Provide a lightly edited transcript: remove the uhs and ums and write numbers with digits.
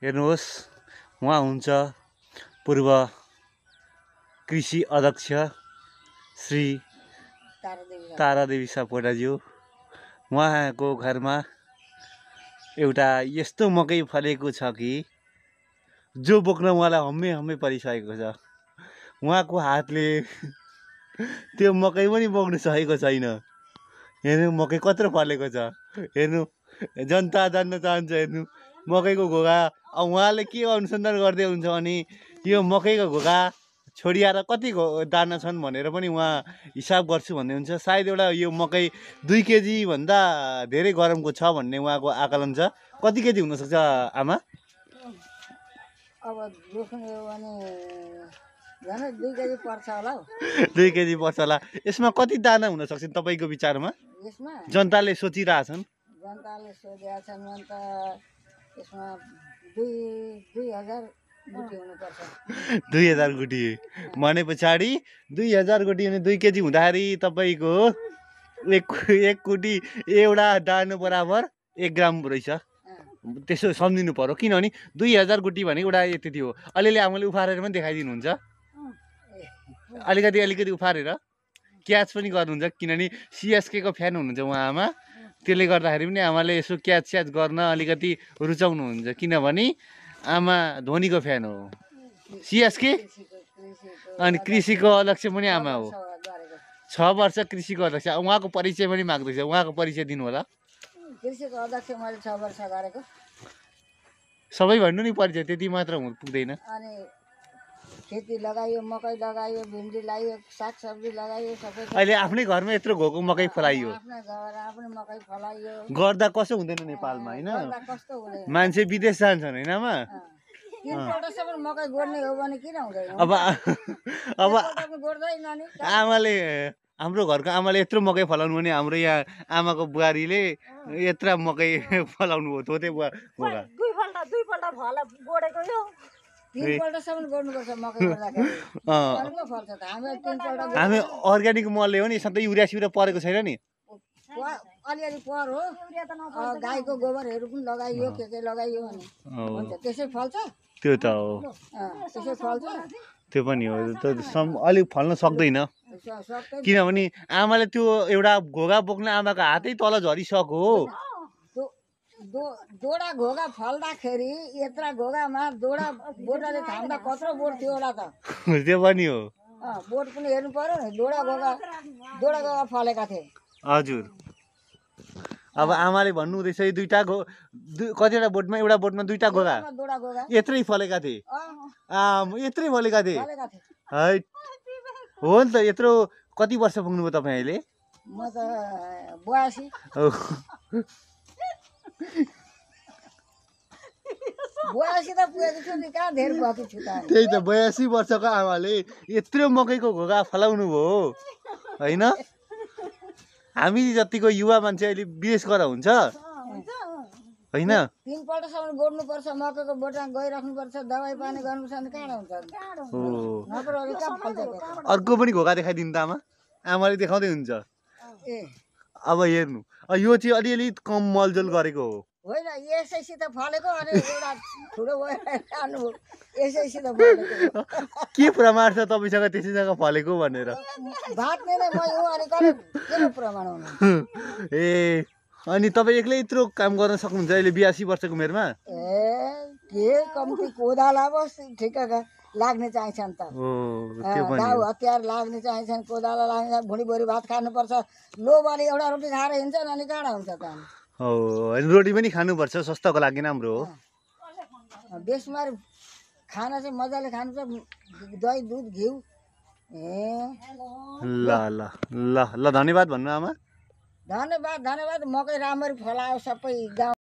हेर्नुहोस्, उहाँ हुन्छ पूर्व कृषि अध्यक्ष श्री तारादेवी सापकोटाज्यू। उहाँको घरमा एउटा यस्तो मकै फलेको छ कि जो बोक्न उहाँलाई हम्मे परिसकेको छ। उहाँको हातले त्यो मकै पनि बोक्न सकेको छैन। हेर्नु मकै कत्रो फलेको छ। हेर्नु, जनता जान्न चाहन्छ। हेर्नु मकैको घोगा। अब उहाँले के अनुसन्धान गर्दै हुन्छ भने यो मकैको घोगा छोडिएर कति दाना छन् भनेर पनि उहाँ हिसाब गर्छु भन्ने हुन्छ। सायद एउटा यो मकै 2 केजी भन्दा धेरै गरमको छ भन्ने उहाँको आकलन छ। कति केजी हुनसक्छ आमा? अब जोख्नु हो भने झन् 2 केजी पर्छ होला हौ। 2 केजी पर्छ होला। यसमा कति दाना हुन सक्छ तपाईँको विचारमा? यसमा जनताले सोचिरहेछन्। जनताले सोधेका छन् भने त यसमा 2000 गुटी हुनुपर्छ। 2000 गुटी भने पछाडि 2000 गुटी भने 2 केजी हुँदाखेरि तपाईँको एक गुटी एउटा दाना बराबर 1 ग्राम रहेछ। त्यसो सम्झिनु पर्यो, किनभने 2000 गुटी भनेको एउटा यति थियो। अलिअलि आमाले उफारेर पनि देखाइदिनुहुन्छ। अलिकति उफारेर क्याच पनि गर्नुहुन्छ, किनभने सिएसके को फ्यान हुनुहुन्छ उहाँ आमा। त्यसले गर्दाखेरि पनि आमाले यसो क्याच गर्न अलिकति रुचाउनुहुन्छ, किनभने आमा धोनीको फ्यान हो, सिएसके अनि कृषिको अध्यक्ष पनि आमा हो। 6 वर्ष कृषिको अध्यक्ष। उहाँको परिचय पनि माग्दैछ, उहाँको परिचय दिनु होला। कृषिको अध्यक्ष मैले 6 वर्ष गरेको। सबै भन्नु नि परिचय, त्यति मात्र पुग्दैन। अनि खेती लगायो, मकै लगायो, भिन्डी लगायो, सागसब्जी लगायो, सबै। अहिले आफ्नै घरमा यत्रो घोको मकै फलाइयो। आफ्नै घर आफ्नै मकै फलाइयो। गर्दा कसो हुँदैन नेपालमा, होइन? कस्तो हुँदैन, मान्छे विदेश जान्छन्, होइन आमा? 3 पल्टसम्म मकै गोड्ने हो भने किन हुँदैन? अब गोड्दैन नि। आमाले, हाम्रो घरको आमाले यत्रो मकै फलाउनु भने हाम्रो यहाँ आमाको बुहारीले यत्रो मकै फलाउनु हो। थोते बुवा 2 पल्ट गोडेको यो। 3 पल्टसम्म गोड्नुपर्छ मकै गोड्दाखेरि। अर्को फल्छ त। हामी 3 पल्ट। हामी अर्ग्यानिक मलले हो नि, सधैँ युरिया सिउरिया परेको छैन नि। अलिअलि पर हो। गाईको गोबरहरू पनि लगाइयो, के लगाइयो भने हुन्छ, त्यसै फल्छ। त्यो त हो, त्यसै फल्छ। त्यो पनि हो। अलिक फल्न सक्दैन, किनभने आमाले त्यो एउटा घोगा बोक्न आमाको हातै तल झरिसक्यो। दोडा घोगा फल्दाखेरि यत्रा घोगामा दोडा बोटले थाम्दा कत्रो बोट थियो होला त? त्यो पनि हो। बोट पनि हेर्नु पर्यो नि। दोडा घोगा फलेका थिए। हजुर। अब आमाले भन्नु हुँदैछ कतिवटा बोटमा, एउटा बोटमा 2टा घोगा यत्रै फलेका थिए। यत्रै फलेका थिए है। हो नि त। यत्रो कति वर्ष पुग्नुभयो तपाईँ अहिले? म त 82। 82 त पुगेको छु नि, कहाँ धेर बाँकी छु त। त्यही त 82 वर्षको आमाले यत्रो मकैको घोगा फलाउनु भयो, होइन? हामी जतिको युवा मान्छे अहिले विदेश गएर हुन्छ, होइन? 3 पल्टसम्म गोड्नुपर्छ, मकैको बोटमा गइराख्नुपर्छ, दबाई पानी गर्नुपर्छ, अनि कहाँ हुन्छ? अर्को पनि घोगा देखाइदिनु त आमा। आमाले देखाउँदै हुन्छ। अब हेर्नु, यो चाहिँ अलिअलि कम मलजल गरेको हो, होइन? यसैसित फलेको। अनि एउटा ठुलो भयो, यसैसित फलेको। के प्रमाण छ तपाईँसँग त्यसैसँग फलेको भनेर? भात्ने नै म हुँ, अनि के प्रमाण हुनु? ए, अनि तपाईँ एक्लै यत्रो काम गर्न सक्नुहुन्छ अहिले 82 वर्षको उमेरमा? के कम्ती कोदाला बस ठिक्क लाग्ने चाहिन्छन् त। घाउ हतियार लाग्ने चाहिन्छन्, कोदाला लाग्ने, भुँडीभरि भात खानुपर्छ। लोबाले एउटा रोटी खाएर हिँड्छन्, अनि कहाँ हुन्छ त? हो, रोटी पनि खानुपर्छ, स्वास्थ्यको लागि राम्रो हो। बेसुमार खाना चाहिँ मजाले खानु छ, दही दुध घिउ। ल ल ल ल, धन्यवाद भन्नु आमा। धन्यवाद। मकै राम्ररी फलायो सबै गाउँ।